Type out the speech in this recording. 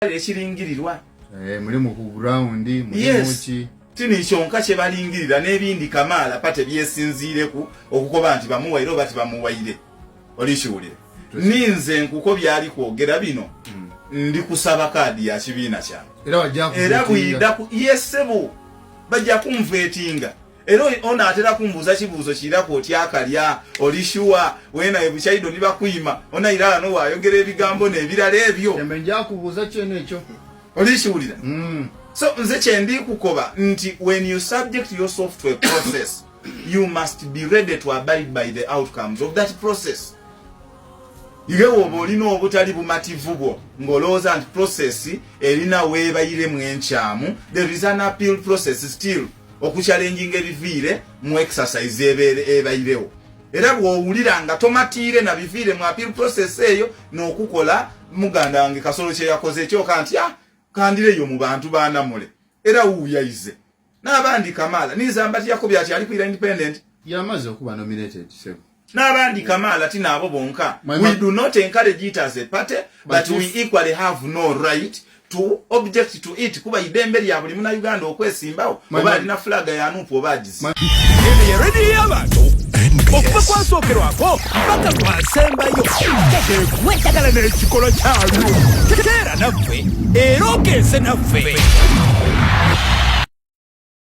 Ekiringirirwa. Mulimu ku ground, mulimu ki? Tini kyonka kye balingirira n'ebindi kamaala pate byesinziireku okukoba nti bamuwaire oba tibamuwaire. Olikiwulira ninze nkuko byali kwogera bino, ndi kusaba kaadi ya kibiina kyange. Era wajja Era kuvetinga. bwida yesebo bajja kunvetinga. Era ono atera kumbuuza kibuuzo kirako otyakalya oli sure wena ebukyaido nibakuyima onayirala nowayogera ebigambo n'ebirala ebyo. Tembe nja kubuuza kyene ekyo. Olikiwulira. So nze kyendi kukoba nti when you subject yourself to a process, you must be ready to abide by the outcomes of that process. Iwe woba olina obutali bumativu bwo ng'olowooza nti process erina weebayiremu enkyamu, there is an appeal process still okuchallenginga ebiviire mu exercise ebayirewo. Era bw'owulira nga tomatiire na biviire mu appeal process eyo, n'okukola muganda wange Kasolo kye yakoze ekyoka nti ah, kandireyo mu bantu banamule, era wuuyayize n'abandi kamaala nizambati yakobye ati ali kwira independent. Yamaze okuba nominated, sebo. N'abandi kamaala tinaabo bonka. We do not encourage it as a party, but we equally have no right to object to it, kuba idembe lya buli munauganda okwesimbawo oba alina flaga ya NUP oba agizi. Eno ye rediyo y'abantu okuva kwasookerwako mpaka lwasembayo teekuwa eddagala n'ekikolo kyalyo. Teera naffe era okeese naffe.